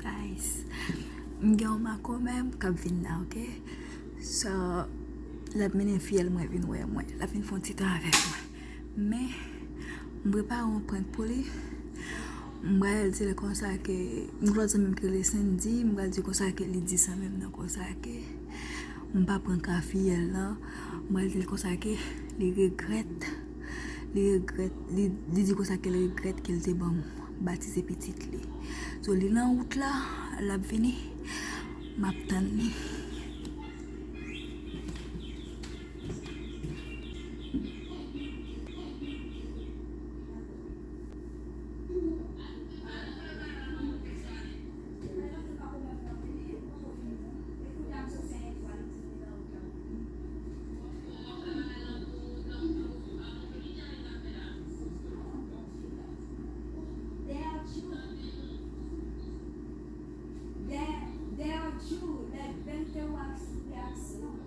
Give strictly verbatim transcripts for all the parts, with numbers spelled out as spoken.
Guys, m gen yon makomè k ap vin la, oke? So, l ap mennen fiyèl mwen vin wè mwen. L ap vin fè yon ti tan avèk mwen. Men, m prepare yon prank pou li. M pral di l konsa ke, m gen lòt zanmi m ki rele Sandy, m pral di konsa ke li di sa menm nan konsa ke m pa pran ka fiyèl lan. M pral di l konsa ke li regrèt. Li regrèt, li, li di konsa ke li regrèt ke l te ban m batize pitit li. So, li nan wout la, l ap vini. M ap tann li. There, there are two, like, ventewa reaksyon.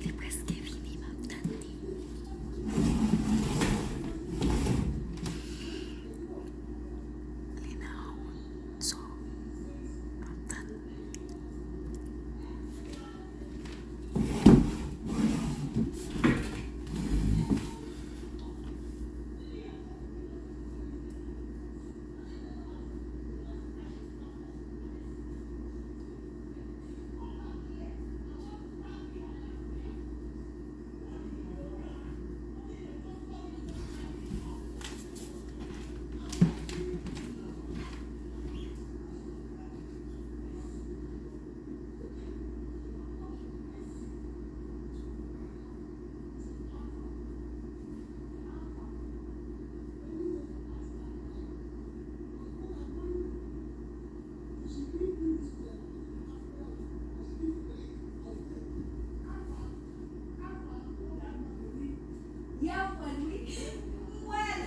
Li prèske vini, m ap tann li. Li nan wout, so, m ap tann. Yè, m wè l, wi. M wè l.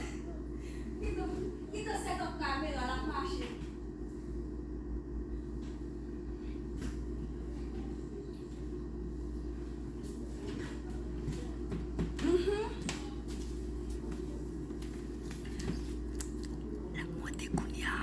Gentan, gentan sèt ap kamera l ap mache. Mhm. L ap monte kounye a.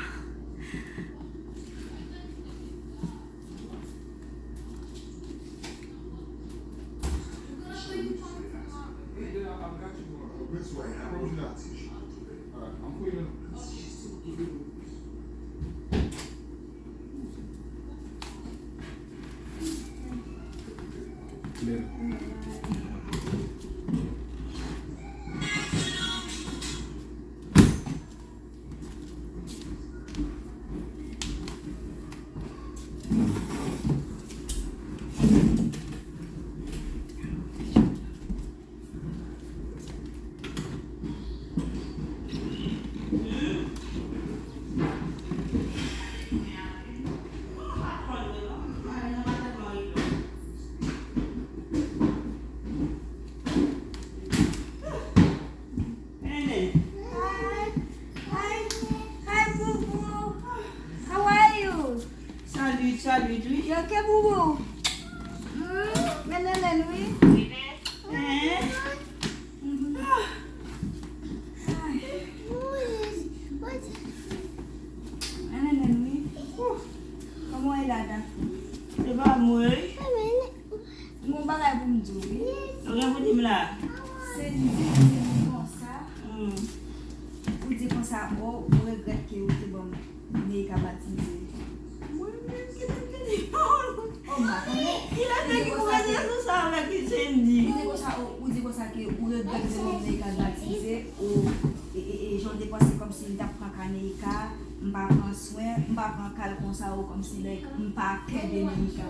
Nene. Hi. Hi. Hi, boo boo. How are you? Salut, salut, wi. You okay, boo boo? Hmm? Men Nene, wi. Hein? Mhm. Ah. Ay. Men Nene, wi. Ouh. Kòman w ye la, Dafou? Se pa mwen, wi. M gen yon bagay pou m di w, wi. Ou gen pou di m la? Se li di, li di konsa. Hmm. Ou di konsa, o, ou regrèt ke ou te ban m Neika batize. Mwen menm ki te di. O, m pa konnen. Ki lè fè ki konvèsasyon sa avèk Sandy? Li Sa ke ou regrèt de mwen Neika batize, ou e, e, e, jan w te panse kòmsi m t ap pran ka Neika, m pa pran swen, m pa pran ka l konsa, ou kòmsi like, m pa kenbe Neika.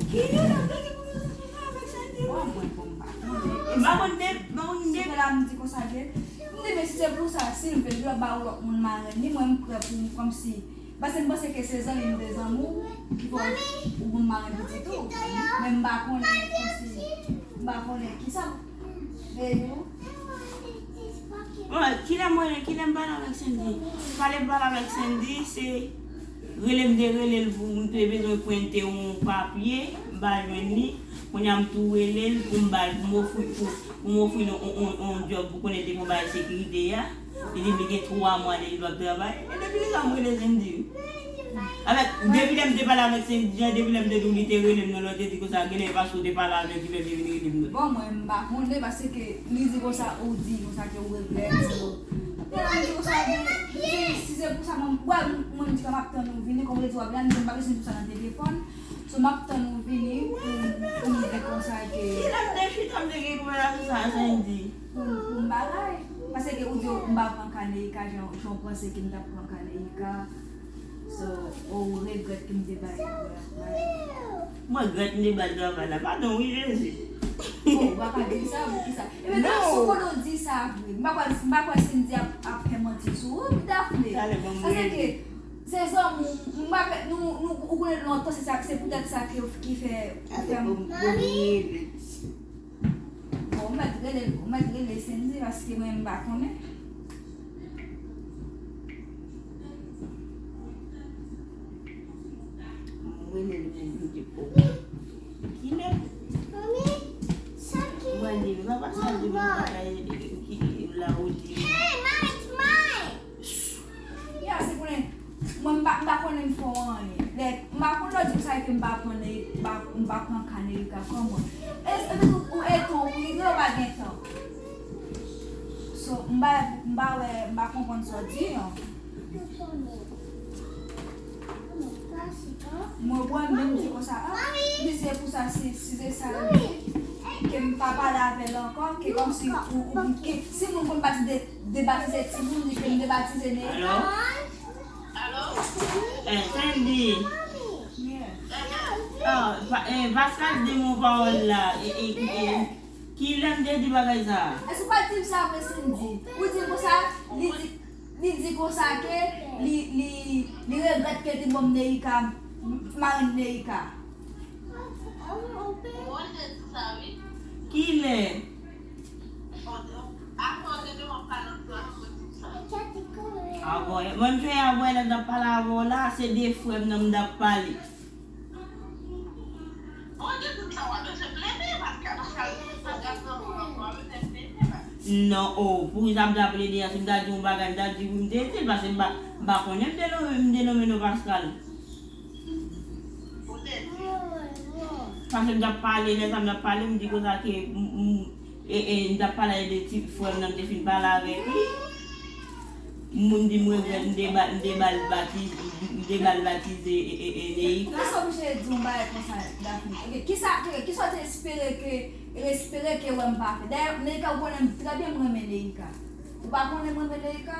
Ki yo la, gade pou mwen avèk sa te. Bon, mwen, bon, m pa konnen. M pa konn de, m pa konn de. Sou la, m di konsa ke, m di, men si se pou sa, si l vle, l ap ba yon lòt moun marenn li, mwen, m prè pou m, kòmsi Paske m panse ke se zanmi m de zanmi w ki fè w, ou pou m marenn pitit ou. Men m pa konnen kòmsi, m pa konnen kisa. Baby. Bon, kilè mwen, kilè m pale avèk Sandy? Pale m pale avèk Sandy, se rele m te rele l pou m te bezwen prente yon papye, m pa jwenn li. Kounye a m tou rele l pou m ba l, pou m ofri, pou, pou m ofri l yon, yon, yon djòb pou konnen te pou bay sekirite a. Li di m li gen twa mwa depi l p ap travay. E depi lè sa m rele Sandy wi. Avèk, depi lè m te pale avèk Sandy an, depi lè m te di w li te rele m nan lè w te di konsa, genlè e paske w te pale avè l ki fè l te vin rele m nan. Bon, mwen m pa konnen paske li di konsa ou di konsa ke ou regrèt. So, li di konsa, si, si se pou sa, mwen, wè, mwen m di kòm ap tann ou vini, kòm ou te di w ap vini, m pa bezwen di w sa nan telefòn. So, m ap tann ou vini pou, pou m di konsa ke. Kilè m te chita m te gen konvèsasyon sa a Sandy? Pou, pou m bagay. Paske ou di w m pa pran ka Neika jan, jan w panse ke m t ap pran ka Neika. So, ou regrèt ke m te bay. M regrèt m te ba l travay la. Padon wi, Jezi. Bon, ou pa ka di sa, poukisa? Epi, Daphne, ou konnen w di sa vre. M pa kwè, m pa kwè Cindy ap, ap fè manti sou ou, Daphne. Talè, ban m rele. Paske, se zanmi w, m pa kwè, nou, nou, ou konnen lontan, se sa, se poutèt sa ke, ki fè, ki fè m. Bon, ou mèt rele, ou mèt rele Sandy paske mwen m pa konnen. Mwen rele l pou m di pou. Kilè? Mwen rele l, papa sa di mwen pa ka ede ki la ou di. Ya, se konnen, mwen m pa, m pa konnen m fè w anyen. Like, m pa konn lè w di m sa ke m pa pran Neri-, m pa, m pa pran ka Nerika kòman. E, epi tou, ou etan, ou rive, ou pa gen tan. So, m pa, m pa wè, m pa konprann sa w di an. Mwen, mwen menm di konsa, ah, li se pou sa, si, si se sa l di, ke m pa pale avè l ankò, ke kòmsi ou, ou, ke si moun konn batize, debatize timoun, li ke m debatize Neri. Alo? Eh, Sandy. Ah, pa, eh, Pascal di m yon pawòl la. Eh, eh, eh, kilè m te di bagay sa a? Èske w pa t di m sa vre, Sandy? Ou di m konsa, li di, li di konsa ke li, li, li regrèt ke li te ban m Neika, marenn Neika. Kilè? Avè w, mwen m fè avè w lè m t ap pale avè w la, se de frè m nan m t ap pale. Non, oh, poukisa m ta plede a, si m ta di yon bagay, m ta di pou m te di l, paske m pa, m pa konnen m te nonmen, m te nonmen non Pascal. Paske m t ap pale, lè sa m t ap pale, m di konsa ke, m, m, e, e, m t ap pale de ti frè m nan, m te fin pale avèk li. Moun di m regrèt m te ba, m te ba l batize, m te ba l batize, e, e, e, Neika. Kisa w oblije di yon bagay konsa, Daphne? Ok, kisa, ok, kisa w te espere ke, espere ke wè m pa fè? Dayè, Neika, ou konnen m trè byen m renmen Neika. Ou pa konnen m renmen Neika?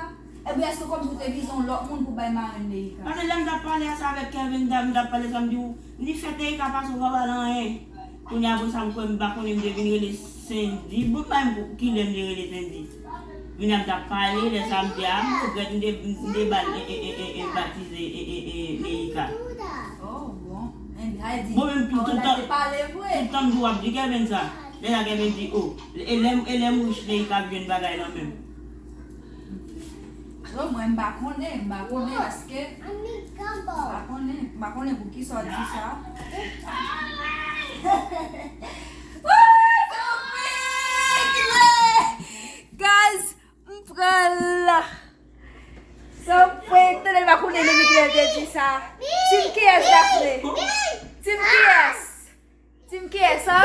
Ebyen, èske kòmsi ou te vize yon lòt moun pou bay marenn Neika? Paske lè m t ap pale a sa avèk Kevin, m t ap pale sa, m di w, li fèt Neika pase w pa pale anyen. Kounye a, apre sa, m kwè, m pa konnen, m te vin rele Sandy. Bon, m pa menm kilè m te rele Sandy. Kounye a, m t ap pale, lè sa, m di, a, m regrèt, m te, m te ba l, e, e, e, e, e, batize, e, e, e, Neika. Oh, bon. Bon, menm tout tan, tout tan m di w ap di Kevin sa. Lè sa, Kevin di, oh, e lè, e lè m rich, Neika ap jwenn bagay lan menm. Yo, mwen m pa konnen, m pa konnen paske m pa konnen, m pa konnen poukisa w di sa. Guys, m pran l. Sa w prank, tande l pa konnen depi kilè l te di sa. Team kiyès, Daphne? Team kiyès? Team kiyès, an?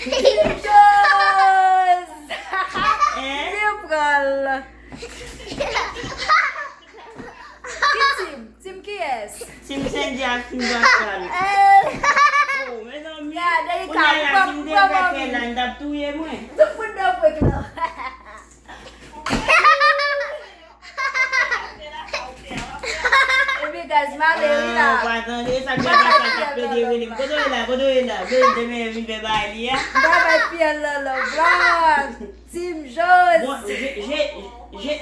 Team Chose! Li pran l. Ki team? Team kiyès? Team Sandy ak Team Pascal. Oh, mezanmi. Ya, Derrick Fè fè la, n t ap touye mwen. Tout moun nan prank lan. Epi guys, male wi la. Ah, pa tande, sa k fè sa k ap pede rele m. Kote w ye la, kote w ye la? Bel demen vin fè bagay li a. Bye bye fiyèl lan love la. Team Jose. Bon, je, je, je,